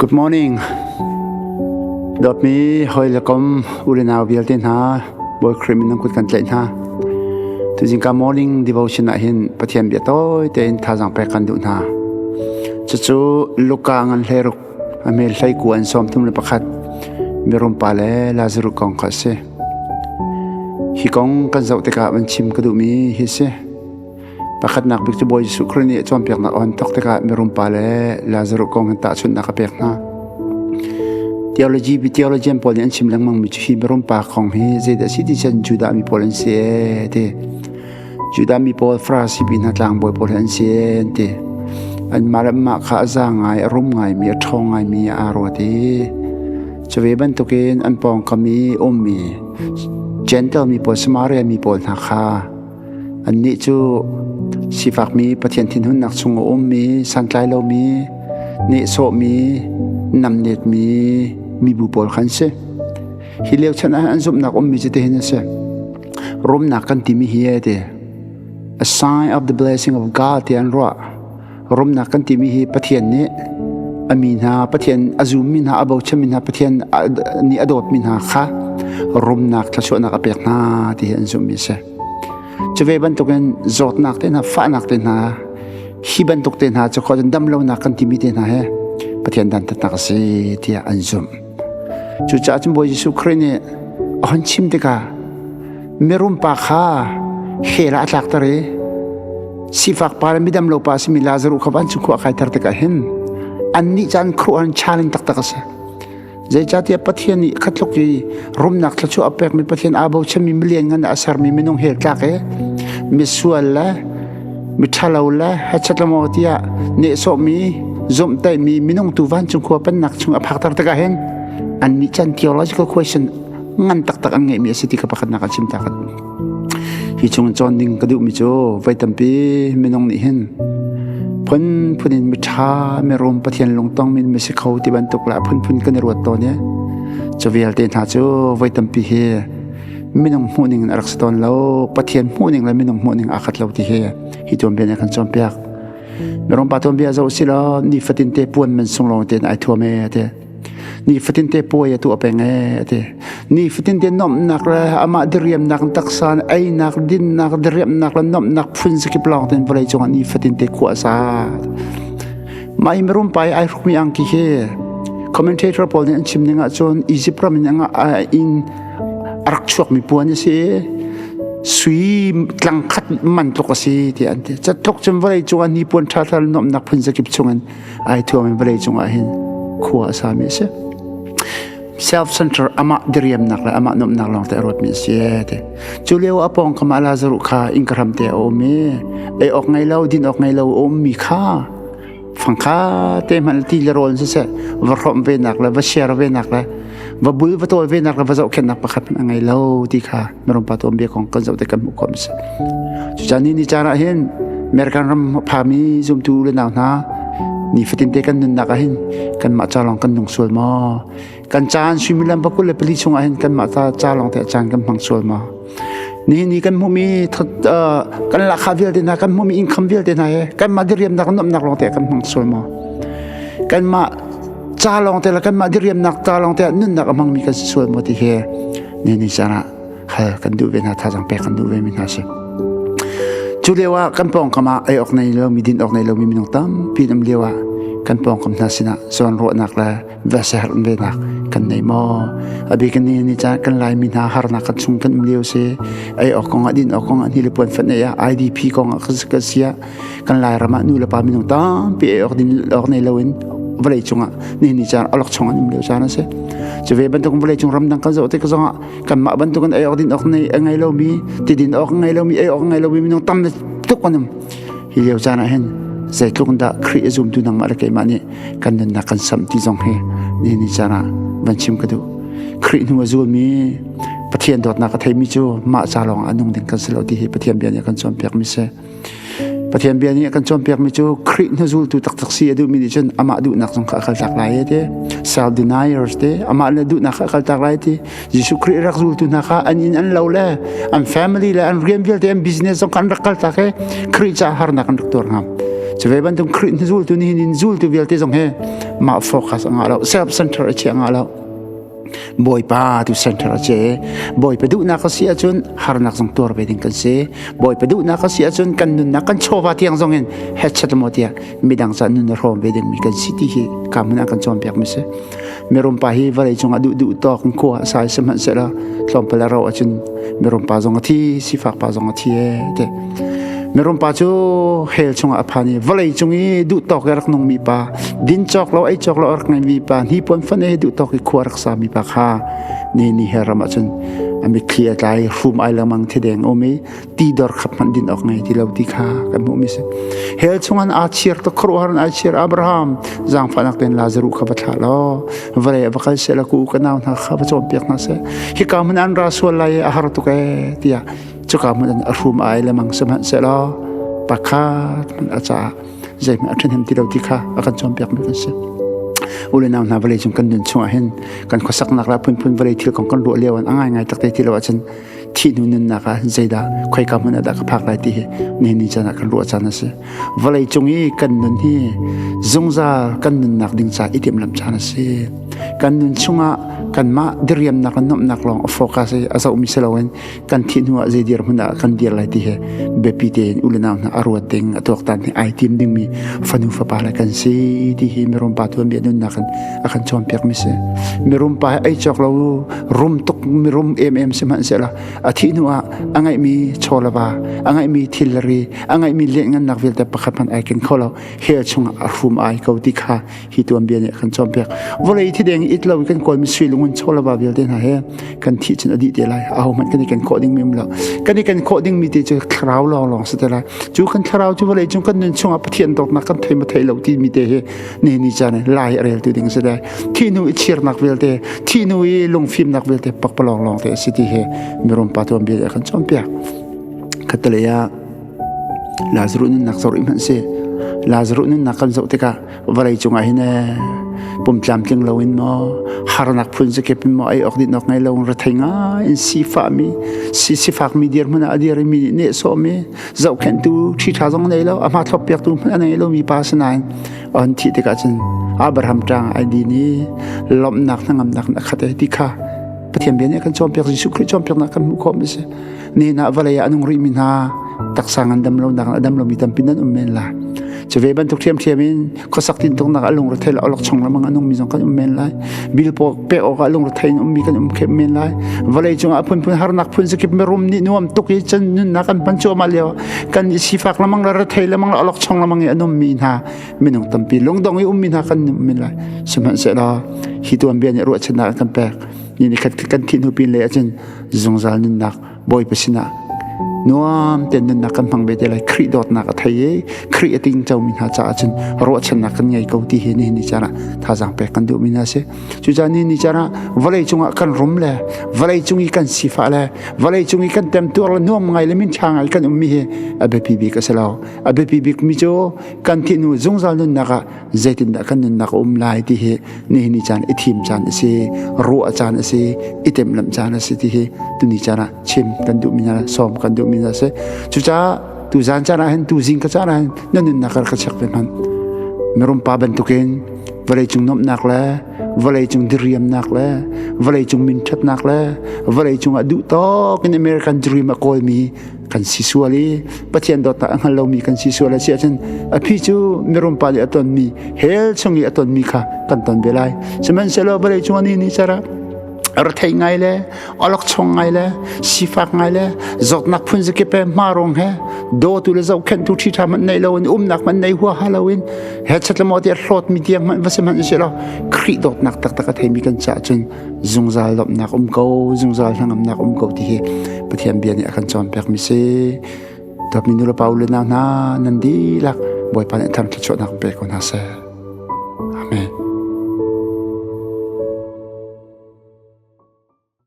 Good morning. Dawtmi hawi le kom u le nau vialte hna, Bawi Khrih min nan kut kan tlaih hna. Tuzingka morning devotion ah hin Pathian bia tawi tein thazaang pek kan duh hna. Cucu Luka ngan hleiruk a mel hlei ku an 31 mirum pa le Lazarus kong kha a si. Hi kong kan zoh tikah van chim ka duhmi hi si. Pakhatnak bik cu Bawi Jesuh Khrih nih cawnpiaknak a hon thawk tikah mirum pa le Lazarus kong hin tahchunhnak a pek hna. Theology theologian pawl nih an chim lengmangmi cu hi mirum pa kong hi zeidah si ti cun Judah mi pawl an si ee ti. Judah mi pawl Farasi mi hna tlangbawi pawl hi an si ee an ti. Anmah le anmah kha a za ngai, a rum ngaimi, a ṭhawng ngaimi aa ruat i cu ve bantukin an pawngkam i ummi Gentile mi pawl Samaria mi pawl hna kha Annih cu sifakmi Pathian thinhunnak chung a ummi, santlai lomi, nehsawhmi, namnetmi mibu pawl kha an si. Hi lio chan ah an zumhnak ummi cu tihin a si. Rumnak kan timi hi e ti. A sign of the blessing of God ti an ruah. Rumnak kan timi hi Pathian nih a mi hna, Pathian a zummi hna, a bochanmi hna, Pathian nih a dawtmi hna kha rumnak thluachuahnak a pek hna ti hi an zumhmi a si. Cu ve bantukin zawtnak te hna, fahnak te hna, hi bantuk te hna cu khuacun damlonak kan timi te hna he Pathian dantatnak a si tiah an zumh. Cucaah cun Bawi Jesuh Khrih nih a hon chim tikah mirum pa kha hell ah a tlakter i sifak pa le midam lo pa simi Lazaruh kha van chung khua kaiter tikah hin annih caan khuaruahhar challenge taktak a si. Zeicahtiah Pathian nih khatluk i rumnak thluachuah a pekmi Pathian aa bochanmi milian ngan a sermi minung hell tlak i misual le miṭhalo le hechat tiah nehsawhmi zomhtaihmi minung tu vancung khua pennak chung a phakter tikah hin annih chan theological question ngan taktak an ngeihmi a si ti kha pakhatnak a chim ta hi chung cawn ding ka duhmi cu voi tampi minung nih hin phunphun in miṭha mirum Pathian lungtong min mi si kho ti bantuk lah phunphun kan i ruat tawn i cu vialte hna cu voi tampi hi minung hmuhning in a rak si tawn lo Pathian hmuhning le minung hmuhning aa khat lo ti hi hi tuanbia nih a kan cawnpiak mirum pa tuanbia zoh si law nifatin te puan man sung lawng tein ai thuam e te Nifatin te puai a tuah peng ee a ti. Nifatin te nuamhnak le amah diriamnak taksa einak dinnak diriamnak le nuamhnak phun zakip lawng ten vawlei cungah nifatin te khua a sa. Mah i mirum pa i ai hrukmi angki hi commentator pawl nih an chim ning ahcun Egypt ram in in a rak chuakmi puan a si. Sui tlang khat man tluk a si tiah an ti. Catluk cun vawlei cungah nipuan ṭha ṭha nuamhnak phun zakip chungin ai thuam in vawlei cungah hin khua a sami a si self-center amah diriamnak le amah nuamhnak lawng te a ruatmi a si te cu lio a pawng kam ah Lazaruh kha innka hram te a um i ei awk ngei lo din awk ngei lo a ummi kha fangkha te hmanh ti le rawl siseh va hrawmh ve nak le va share ve nak le va bul va tawl ve nak le va zohkhenhnak pakhat hmanh a ngei lo ti kha mirum pa tuan bia kong kan zoh te kan hmuh khawh mi si cucaah ni ni caan ah hin American ram phami zumtu le nau hna nifatin te kan nunnak ah hin kanmah ca lawng kan nung sual maw kan caan suimilam pakul le pali chungah hin kanmah ca ca lawng te caan kan hmang sual maw nihin ni kan hmuhmi kan lakha vialte hna kan hmuhmi income vialte hna he kanmah diriamnak nuamhnak lawng te kan hmang sual maw kanmah ca lawng te le kanmah diriamnak ca lawng te nunnak a hmangmi kan si sual maw ti hi ni ni caan ah hal kan duh ve hna thazang pek kan duh ve mi hna si cu lio ah kan pawngkam ah ei awk nei lomi din awk nei lomi minung tampi um lio ah kan pawngkam hna sinah zawn ruahnak le va seher ve nak kan nei maw abik ni ni caan kan laimi hna harnak kan chung kan um lio si ei awk kong ah din awk kong ah ni le puan fat nei ah IDP kong ah kan sia kan Lairam ah nu le pa minung tampi ei awk din awk nei loin vawlei cungah ni ni caan alok chung an um lio caan a si cu ve bantuk vawlei cung ramdang kan zoh tik zongah kanmah bantukin ei awk din awk nei a ngei lomi ti din awk ngei lomi ei awk ngei lomi minung tam tuk an um hi lio caan ah hin zeitluk dah Khrih a zumtu nangmah le keimah nih kan nunnak kan samh ti zong hi ni ni caan ah van chim ka duh Khrih hnu a zulmi Pathian dawtnak a theimi cu mah ca lawng ah nung ding kan si lo ti hi Pathian bia nih a kan cawnpiak mi si Pathian bia nih a kan cawnpiakmi cu Khrih hnuzultu taktak si a duhmi nih cun amah duhnak zong kha a kaltak lai te self deniers te amah le duhnak kha a kaltak lai ti Jesuh Khrih rak zultu hna kha an inn an lo le an family le an rian vialte an business zong kha an rak kaltak i Khrih caah harnak an rak tuar ngam. Cu ve bantuk Khrih hnuzultu nihin in zultu vialte zong he mah focus a ngah lo, self center a chia ngah lo. Bawipa tu center a che. Bawipa duhnak a si ahcun harnak zong tuar ve ding kan si. Bawipa duhnak a si ahcun kan nunnak kan chawva tiang zong in hetchat maw tiah midang ca nun a hrawm ve ding mi kan si ti hi ka hmun ah kan cawnpiak mi si. Mirum pa hi vawlei cungah duh duh tawk in khua sai sihmanhsehlaw tlawmpal a ro ahcun mirum pa zong a thi, sifak pa zong a thi e te. Mirum pa cu hell chungah a phan i vawlei cung i duh tawk i rak nungmi pa, din cawk lo ei cawk lo a rak ngeimi pa, hnipuan fan e duh tawk i khua rak sami pa kha ni ni he ram ahcun a mitthli a tlai, hrum ai lengmang thideng um i ti dor khap hmanh din awk ngei ti lo ti kha kan hmuh mi si. Hell chungah aa chir tuk khuaruahhar in ai chir Abraham zaangfahnak tein Lazaruh kha va thlah law vawlei ah va kal seh la ku ka nau hna kha va cawnpiak hna seh. Hika hmun an ra sual lai i a har tuk ee tiah cuka hmun an a hrum ai lemang sihmanhsehlaw pakhat hmanh a caah zeihmanh a ṭhahnem ti lo ti kha a kan cawnpiak mi kan si. U le nau hna vawlei cung kan nun chungah hin kan khuasaknak le phunphun vawlei thil kong kan ruah lio an a ngaingai takte ti lo ahcun thih hnu nunnak ah zeidah khoika hmun ah dah ka phak lai ti hi nihin ni caan ah kan ruah caan a si. Vawlei cung i kan nun hi zungzal kan nunnak ding ca i timhlamh caan a si. Kan nun chungah kanmah diriamnak le nuamhnak lawng a focus i a zohmi si loin kan thih hnu ah zei dirhmun ah kan dir lai ti hi biapi tein u le nau hna a ruat ding a tuaktan ding ai tim dingmi fanu fapa le kan si ti hi mirum pa tuanbia nunnak in a kan cawnpiak mi si. Mirum pa hi ei cawk lo rum tuk mirum emem sihmanhsehlaw a thih hnu ah a ngeihmi chaw le va a ngeihmi thil le ri a ngeihmi lianhngannak vialte pakhat hmanh ai ken kho lo hell chungah a hrum ai ko ti kha hi tuanbia nih a kan cawnpiak vawlei thideng it lo kan kawlmi sui lungun chaw le va vialte hna he kan thih cun a dih te lai aho hmanh kan i ken khawh dingmi um lo kan i ken khawh dingmi te cu thlarau lawng lawng si te lai cu kan thlarau cu vawlei cung kan nun chungah Pathian dawtnak kan thei ma thei lo timi te hi ni ni caan lai a reltu ding si te thi nu i chirnak vialte thi nu i lungfimnak vialte pakpalawng lawng te a si ti hi mirum pa tuanbia kan cawnpiak khatalei ah Lazarus nunnak zoh rih hmanh si Lazarus nunnak kan zoh tikah vawlei cungah hin pum tlamtling loin maw harnak phun zakip in maw ei awk din awk ngei lo rethei ngai in sifahmi si sifakmi dirhmun ah a dir mi nih nehsawhmi zohkhenhtu ṭhi ṭha zong nei lo a hma thlop piaktu hmanh a nei lomi pa sinain an thih tikah cun Abraham ṭang ai din i lawmhnak hnangamnak in a khat ai ti kha Pathian bia nih a kan cawnpiak Jesuh Khrih cawnpiaknak kan hmuh khawh mi si nihin ah vawlei ah a nung rihmi hna taksa ngandam lonak a dam lomi tampi nan um men lai cu ve bantuk ṭhiamṭhiam in khuasak tintuknak a lungrethei le awlok chung lamang a nungmi zong kan um men lai bil pek awkah lungrethei in ummi kan um khep men lai vawlei cungah a phunphun harnak phun zakip mirum nih nuam tuk i cun nunnak kan hman cuahmah lio kan i sifak lamang le rethei lamang le awlok chung lamang i a nummi hna minung tampi lungdong i ummi hna kan um men lai sihmanhsehlaw hi tuanbia nih ruahchannak an kan pek ni ni khat kan thih hnu pin lei ahcun zungzal nunnak Bawipa sinah nuam tein nunnak kan hmang ve te lai Khrih dawtnak a thei i Khrih a ting comi hna caah cun ruahchannak kan ngei ko ti hi nihin ni caan ah thazaang pek kan duhmi hna si cucaah nihin ni caan ah vawlei cungah kan rum le vawlei cung i kan sifah le vawlei cung i kan temtuar le nuam ngai le min ṭha ngai kan ummi hi a biapi bik a si lo a biapi bik mi cu kan thih hnu zungzal nunnak ah zeitindah kan nunnak a um lai ti hi nihin ni caan i thim caan a si ruah caan a si i temlamh caan a si ti hi tuni caan ah chim kan duhmi hna sawm kan duhmi hna si cucaah tu zan caan ah hin tu zing ka caan ah hin na nunnak ka check ve hmanh mirum pa bantukin vawlei cung nuamhnak le vawlei cung diriamnak le vawlei cung min ṭhatnak le vawlei cung ah duh tawk in American dream a kawlmi kan si sual i Pathian dawtnak a hngal lomi kan si sual a si ahcun a phi cu mirum pa nih a tonmi hell chung i a tonmi kha kan ton ve lai sihmanhsehlaw vawlei cung ani nih cara rethei ngai le awlokchong ngai le sifak ngai le zawtnak phun zakip he hmarong he dawtu le zohkhenhtu ṭhi ṭha hmanh nei loin umnak hmanh nei huaha loin he chatlaw tiah hlawtmi tiang hmanh va si hmanh si law Khrih dawtnak taktak a theimi kan caah cun zungzal lawmhnak um ko zungzal hnangamnak um ko ti hi Pathian bia nih a kan cawnpiak mi si dawtmi nu le pa u le nau hna nan dihlak Bawipa nih thang thluachuahnak pe ko hna seh.